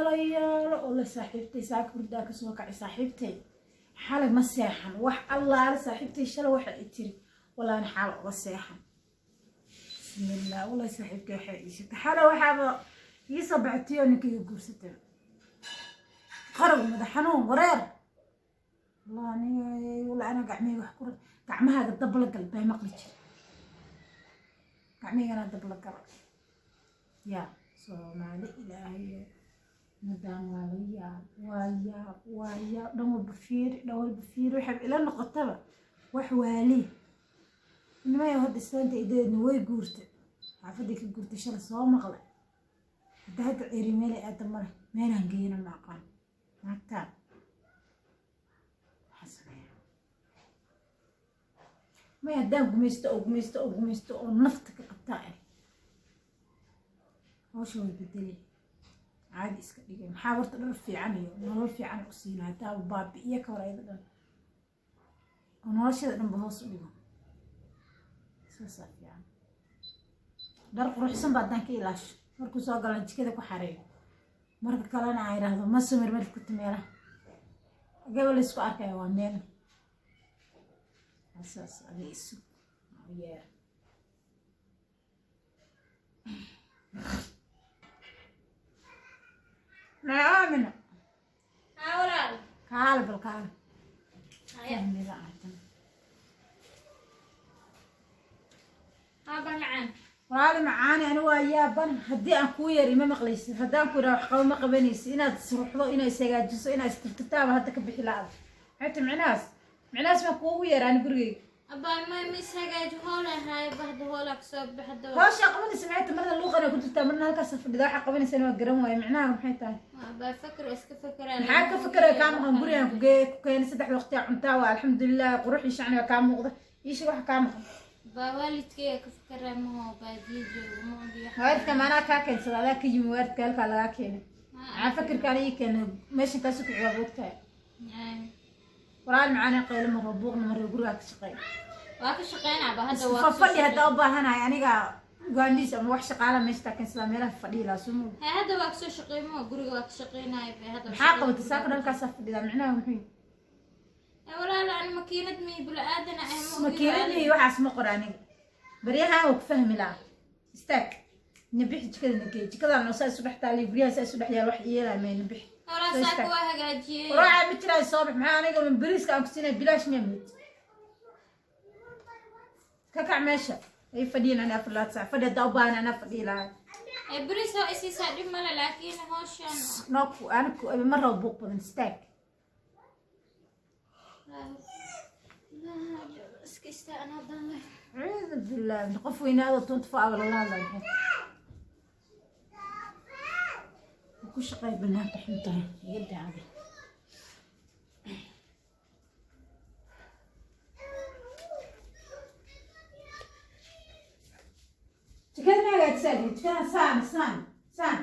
Walaalayaalo oo la saaxiibtay, saaka hurdaa ka soo kacay. Saaxiibtay xalay ma seexan. Wax allaale saaxiibtay shalay waxa i tiri, walaana xaal uga seexan. Bismillah, wallahi saaxiibtay waxay ii sheegtay xalay waxaaba ii soo baxtay oo ninkayga guursatay. Qarow, madax xanuun, wareer. Wallah aniga, wallah ana gacmahayga wax ku gacmahaaga dab la gal baa maqli jira. Gacmahaygana dab la gal. Yaa Soomaali, Ilaahayo, madaan waa la yaab, waa yaab, waa yaab. Dhan walba fiiri, dhan walba fiiri, waxay ila noqotaba wax waali nimayo. Hadda islaanta ideedna way guurtay, xaafaddii ka guurtay shalay soo maqlay. Hadda ceri meelay aada male, meelaan geeyana ma aqaan. Naagtaan waxaan sameeyaa may haddaan gumaysto oo gumaysto oo gumaysto oo nafta ka qabtaa eh, hawsha way bedelay, caadi iska dhigay. Maxaa horta dhar fiican iyo nolol fiican u siinaa haddaaba baabi'iyo ka hor ayada dhan oo noloshada dhanba hoos u dhigo? Saasaa fiican. Dhar quruxsan ba haddaan ka ilaasho, markuu soo galan jikada ku xareeyo, marka kalena aan idhaahdo ma sumir meel ku timeela gabal laysku arkaya waa meel saas. Adiga isu yeer. Aamina. Haa walaal. Kaale, bal kaale. Haya. Fahmida aatan. Haa bar macaan. Walaali macaani, ani waa yaaban. Haddii aan kuu yeer ima maqlaysid, haddaan ku idhaha wax qabo ma qabanaysid. Inaad isruxdo, inaad ishagaajiso, inaad istirtirtaaba hadda ka bixi la'ada. Maxay tahay micnahaas? Micnahaas baan kuugu yeera ani gurigeyga. Abaa ma mis hagaaji hoola haay bahda hoola kasoo baxda. Hawshaa qabanaysa maxay tahay? Marna luuqana ku jirtaa, marna halkaas fadhida. Waxaa qabanaysana waa garan waaye. Micnaha maxay tahay? Abaa fakar iska fakeraa. Maxaa ka fakeraya? Kaa maqan gurigaan kugee ku keenay, saddex waqti aa cuntaa, waa alxamdulilah, qurux iyo shacniga kaa muuqda. Ii sheeg waxa kaa maqan. Baa waalidkayga ka fakeraa, maho baadiyo joogo, ma ogi. Waalidka maanaa kaa keensada? Adaa ka yimi waalidka, halkaa lagaa keenay. Maxaa fakirkaan ii keenay? Meeshan kaasoo kici waa ogtahay. Walaal macaanay, qaylo maro, buuqna maro, gurigaa ka shaqeey. Waa ka shaqeynaa ba hadda waa. Fadhi haddaa u baahanahay aniga ugaandhiis ama wax shaqaala meesha taa keensadaa, meelaha fadhiyi lahaa soo moog. Hee, hadda waa kasoo shaqeey, maho guriga waa ka shaqeynaya ba hadda. Maxaa qabatay saaka dhalkaasaa fadhidaa? Micnaha muxuu? Hee walaal, ani makiinad mi bula-aadana ah ma ogi. Makiinadii waxaas ma qora aniga. Baryahan waa ku fahmi lahaa. Istaag, nabixi, jikada nagey. Jikadan oo saa isu dhex taaliyo, guryaha saa isu dhex yaal, wax yeelaya may nabixi. Walaal, saaka waa hagaajiyey. Raaca ma jiraayo, soo bax. Maxaa aniga bariiska aan ku siinaya bilaash miya? Mood ka kac meesha ay fadhiyan. Ani 24 saac fadhi haddaa u baahan anaa fadhiyi lahay. Ee bariis oo isiisaa dhib male, laakiin hawshan. Nooku aniku ma rabo buuq badan. Istaag. Iska istaa anaa dan leh. Acuudu billah, qof weynaado 24 hour lala hadlaa maxay ku shaqeey banaanka xuntahay iga daacday. Jikada ma hagaajisaa? Jikada saan saan saan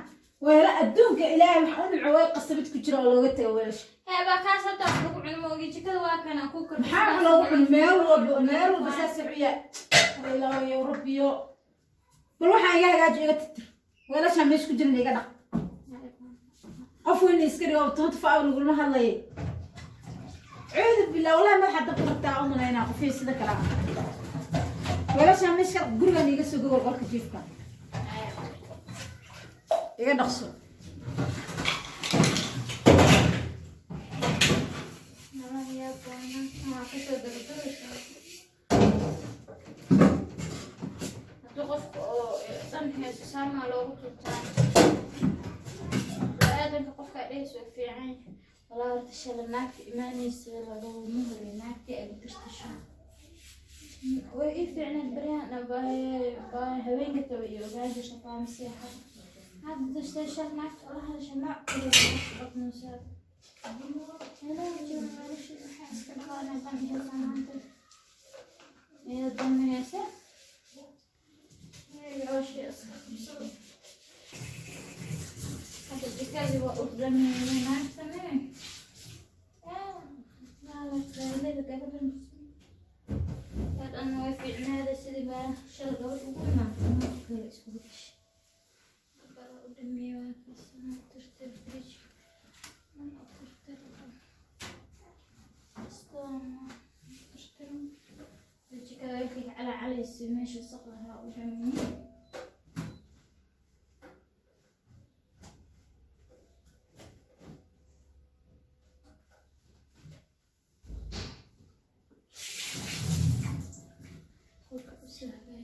weelo adduunka Ilaahay waxa u nimco weel qasabid ku jira oo looga tago weelasha. Hee baa kaas hadda wax lagu cuno ma ogi, jikada waa kana ku kor. Maxaa wax loogu cuno? Meel walba, meel walba saas u yaa. Ilaahayo Rabbiyo, bal waxaan iga hagaaji, iga tirtir weelashaan meesha ku jiran, iga dhaq. Qof weyn iska dhigo, 24 hour lagulama hadlayay. Cuudu billah, wallahi madaxa dabka rabtaa u malaynaa qofii sida kale ah. Weelashaan meesha gurigan iga soo gogol, qolka jiifka iga dhaqso. Kasoo dabagalaysaa haddii qofka oo dhan hayso saamaa loogu tuntaa bani-aadanka. Qofka dhehayso waa fiican yahay. Walaa horta shalay naagta imaanaysa laguma horay, naagtii aga tirtasho way ii fiicneed. Baryahan baa haweenka tawa iyo ogaan jirta faamasiixa hadda dastay shal naagta ula hadasha nooc kale dhaqmaysaa. Waxaa iska dhaqaanaa dan haysaa maanta iyada dan haysa hawsha iska qabsado. Hadda jikadii waa u dhameeyay naagtane. Gabadhan way fiicnaada sidii baa shalay gabadh ugu imaatay nooc kale iskugu gashay. Baa u dhameeyay, waa kaasana tirtir fridge.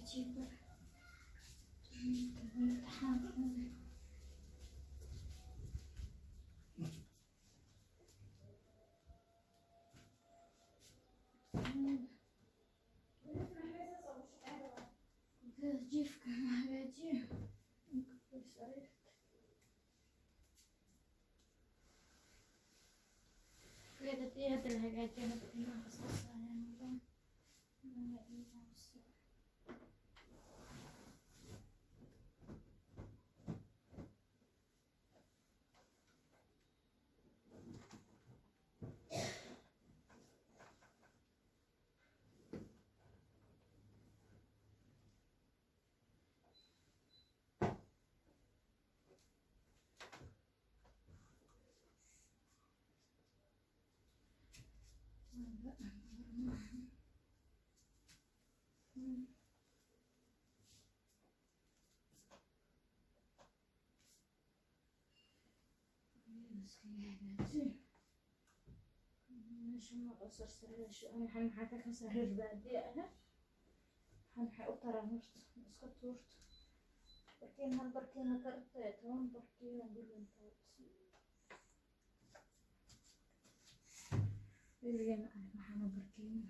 Cajiiba. Imtixaan. Jiifka ma hagaajiyo. Geed haddii hadda la hagaajiyo, hadda ilmaha qasqasayaan wadan. Maxaa ka kasaa reer baadiye ah? Maxay u taraan horta? Iska tuurto barkiin, hal barkiina tartay, 10 barkiina gurigan taabto. Weligeena arag waxaana barkiina.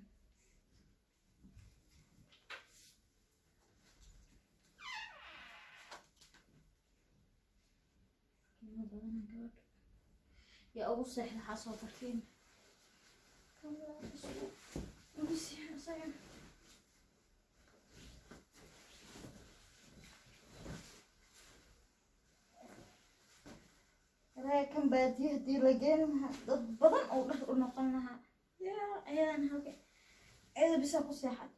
Barkiino badan gabadha yaa ugu seexda, waxaa soo barkiina ugu seexda isaga. Kan baadiye hadii la geeni lahaa, dad badan oo dhar u noqon lahaa. Yaa ayadan halka ayada bisa ku seexat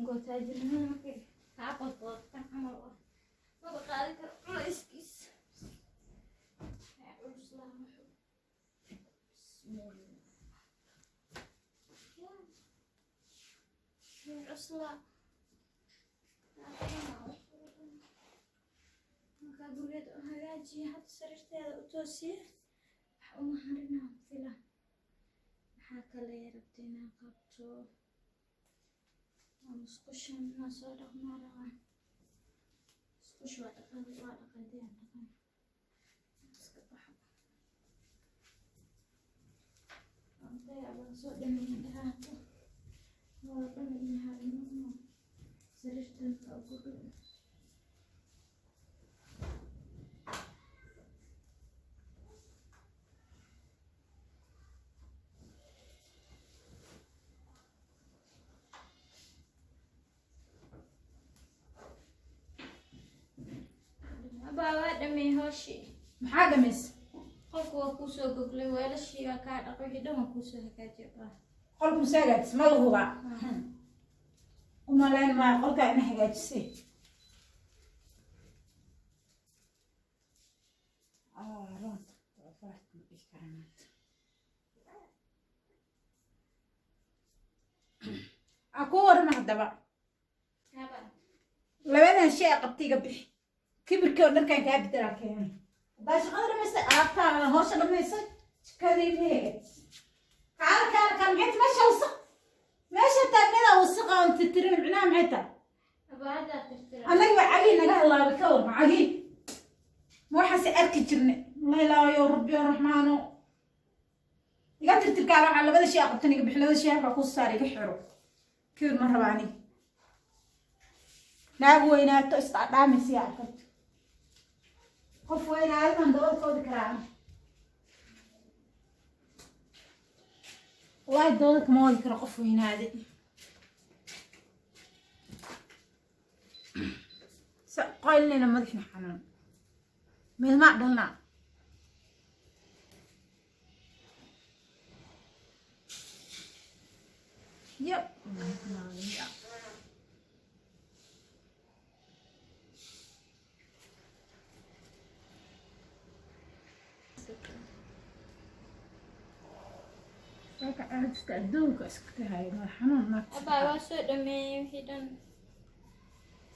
ngoo taajirnimada markay kaa qodqodtan camal ah, maba qaadi karo culayskiis. Culus laha wuxuu. Bismillah, yaa cuslaa. Markaa gurigeeda u hagaajiya, hadda sariirteeda u toosiye, wax uma harinaa fila. Maxaa kale rabta inaan qabto? Waa musqushan inaan soo dhaqmaa rabaa. Musqusha waa dhaqan, waa dhaqadii aan dhaqan iska baxo. Ardaya baan soo dhameeyay dhahaata, waa dhan iyo harimo sariirtan baa ugu dhow. Abaa, waa dhameeyay hawshii. Maxaa dhamays? Qolku waa kuusoo goglay, weelashii waa kaa dhaqay, wixii dhan waa kuusoo hagaajiyay, abaa. Qolku mase hagaajis? Ma la hubaa? Umalayn maayo qolkaa ina hagaajisay. Runta faraxta ma dhihi karaa maanta. Aa kuu warrama haddaba. Abaa. Labadan shay a qabtay iga bixi. Kibirkii oo dharkan kaa bedelaa keenay. Haddaa shaqada dhamaysay, alaabtaada hawsha dhamaysay, jikadii ma hagaajisay. Kaala, kaala, kaala, maxay tahay meesha wasaq meesha taagnada wasaqa oon tirtirin? Micnaha maxay tahay? Abaa, haddaa tirtira. Annaga waa cagii naga halaabay. Ka warma cagii ma waxaase arki jirnay? La ilaahayo rabbi o raxmaano, iga tirtirkaala. Waxaa labada shay a qabtan iga bixi. Labada shay halkaa kuu saar, iga xiro. Kibir ma raba aniga. Naag weynaato isdhaadhaamaysa yaa arkabto? Qof weynaado baan dabada ka wadi karaa aniga? Wallahi dabada kama wadi karo qof weynaade. Qoylnayna madaxna xanuun meelmaa dhalnaa. Yep. Yeah. Saaka caajista adduunka iska hayo, madax xanuun naagta. Abaa, waa soo dhameeyey wixii dhan.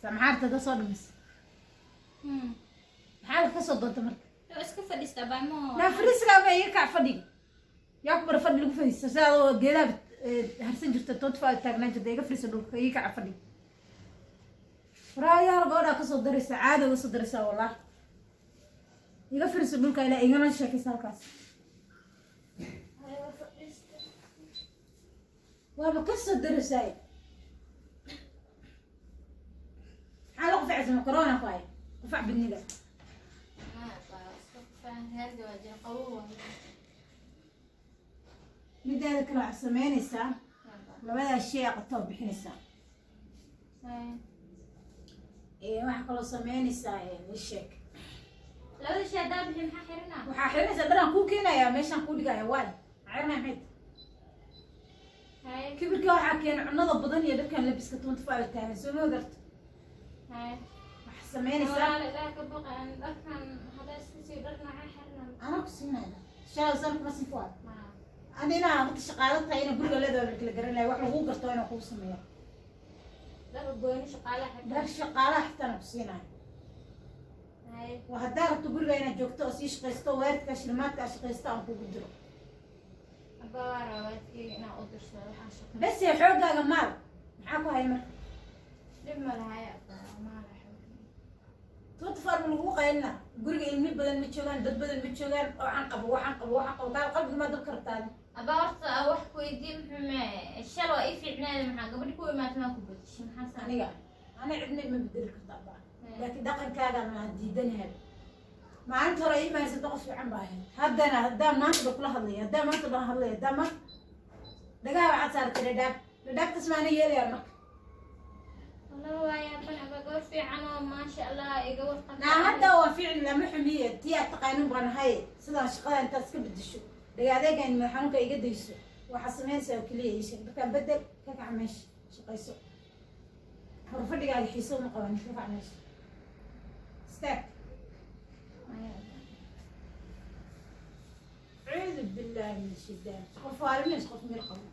Maxaarta ka soo dhamaysa? Maxaad ka soo doonta marka? Waa iska fadhiista, abaa, ma Naa fariisgaaba iga kac fadhiga. Yaa ku bara fadhi lagu fadhiisto? Sidaad oo geedaha harsan jirta, tood fa taagnaan jirta. Iga fariisa dhulka, iga kaca fadhiga. Waraayaal, gabadhaa kasoo daraysa, caada uga soo daraysaa. Wallah, iga firiso dhulka, ilaa igama sheekaysa halkaas. Haye, waa fadhiista. Waaba kasoo daraysaay. Maxaa la qufacaysa? Corona ku hay? Qufac bidnida. Ma abaa, iska qufaan, heerga waa jira, qabow waa. Mideeda kale, waxaad samaynaysaa Abaa. labadaas shay aa qabtoo bixinaysaa. Haye. Waxaa kaloo samaynaysaa, ii sheeg. Labada shay haddaa bixi, maxaa xiranaa? Waxaa xiranaysaa dharaan kuu keenayaa, meeshaan kuu dhigaya. Waay, maxaa xiranaya? Maxay? Haye. Kibirka waxaa keena cunada badan iyo dharkan labiska 25 taagan, soo ma ogarto? Haye. Waxaa samaynaysaa Walaal, ilaah ka baqa, aan dharkan haddaa iska sii, dhar noocee xiranaa? Anaa ku siinaya shalay san kuma siin kuwa. Ma. Anina waqti shaqaalo tahay ina guriga leedahay kala garanaya, wax lagu garto inaan kuu sameeyo. Dhar gooni shaqaalaha xirta. Dhar shaqaalaha xitaa aan ku siinayo. Haye. Waa haddaa rabto guriga inaad joogto oo sii shaqaysto, waalidka shilimaadka aad shaqaysto aan kugu diro. Abaa, waa rabaa waalidkeyga inaan u dirsado waxaan shaqo. Bes ee xooggaaga maal maxaa ku haya marka? Dhib ma lahay abaa, maala xoog. 24 ma lagu qaylina? Guriga ilmi badan ma joogaan, dad badan ma joogaan oo waxaan qabo, waxaan qabo, waxaan qabo, kaal qalbiga maa dabka rabtaadi. Abaa, horta wax ku weydiin, muxume shal waa ii fiicnaada, maxaa gabadhi ku imaatay maa ku bedeshay? Maxaa saa? Aniga ani cidna ima bedeli karta abaa, laakiin dhaqankaaga maa diidanahay. Maalinta hore ii mahaysata, qof fiican baa ahayd. Haddana haddaa maanta ba kula hadlaya, haddaa maanta baan hadlaya, haddaa maanta dhagaha waxaad saartay dhadhaab, dhadhaabtas maana yeelayaa marka. Wallahi waa yaaban abaa, gabar fiican oo maasha Allah iga warqabta. Naa hadda waa ficil lama xumiye, tii aad taqaanin baan ahay. Sidaan shaqada intaad iska bedesho, dhaga adeegan madax xanuunka iga dayso, waxaa samaynaysaa oo keliya ii sheeg: markaan bedel, ka kac meesha, shaqayso. Horfadhigaaga xiiso uma qaban, ka kac meesha, istaag. Acuudu billaahi min shaytaan. Qof waalimis, qof mir qabo.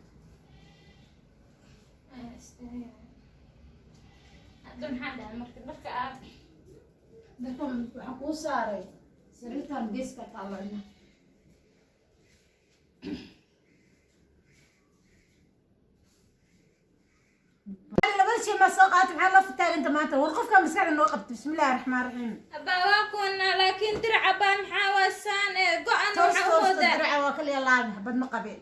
Hadda maxaa dhahay marka dharka aad? Dadkan waxaan kuu saaray sariirtan geeska taallo ilmaha. Labada shay maa soo qaatay? Maxaa loo fitaaginta maanta? War qofka maskaxda noo qabta. Bismillahi raxmaan raxiim. Abaa, waa kuwana, laakiin diraca baa maxaa waa saan ee go-an? Toos waxaa u toosta. moodaa Diraca waa kaliya laabi habad ma qabeen.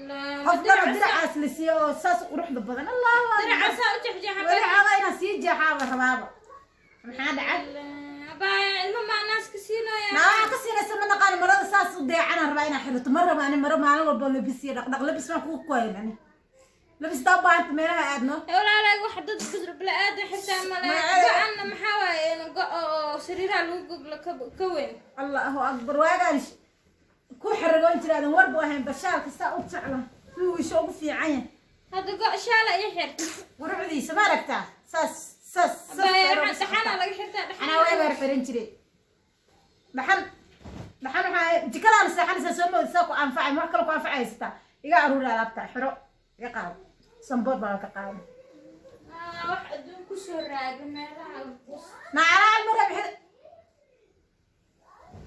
La- Qof diraca dhaba diracaas la siiyo oo saas quruxda badan, allahu diraca akbar. saa u jexjeexa. Weli xoogaa inaan sii jeexaaba rabaaba. Maxaa dhacay? Abaa, ilmo maa naaska siinaya? Naa waxaan ka siinaysa ma naqaani. Marada saas u deecanaan rabaa inaan xirato. Ma rabo ani maro maalin walba labis iyo dhaqdhaq. Labis baan kugu koyn ani? Labis taa baahanta meelaha aadno. Walaalayg, wax dad bla-aadan xitaa male. Go-anna maxaa waaye? Go- oo sariiraha lagu goglo ka weyn. Allahu akbar, waagaan ku xaragoon jiraadan warbu ahayn bashaalka saa u jecla wiisha ugu fiican yahay. Hadda go shaala ii xirta. Quruxdiisa ma aragtaa? Saas saas saas. Abaa, dhaxanaa laga xirtaa. Anaa waa weer xiran jiray dhaxan. Dhaxan waxaa jikadaana seexanaysaa, soo moodi saa ku anfacay, ma wax kale ku anfacaysataa. Iga aruuri alaabta, xiro, iga qaado, samboor baa ka qaado. Wax adduun kusoo raaga meelaha. Nacalaal ma rabixi.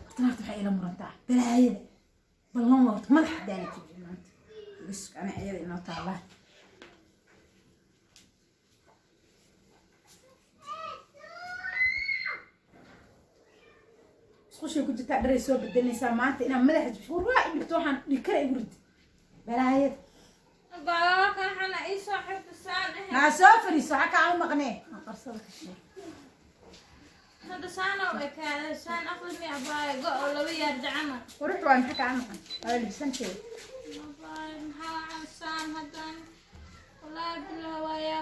Horta naagta waxay ila murantaa balaayada ballan. Horta madaxa daana jibi maanta iga sug, ana iyada inoo taallaa. Isqushay ku jirtaa, dharay soo bedelinaysaa maanta inaan madaxa jibsho. War waa idhibto, waxaan dhikara igu rid balaayada. Abaa, kan xana ii soo xirta saan ahayn. Naa soo fariiso, waxaa kaa maqnee aan qarsada ka sheeg. Hadda saan oo ekaada, saan aqli mi abaa, go oo laba yaar jacana. Qurux waay, maxaa kaa maqan? Waa libsanteeda. Abaa, maxaa saan haddan? Wallaahi bilaa waa yaab.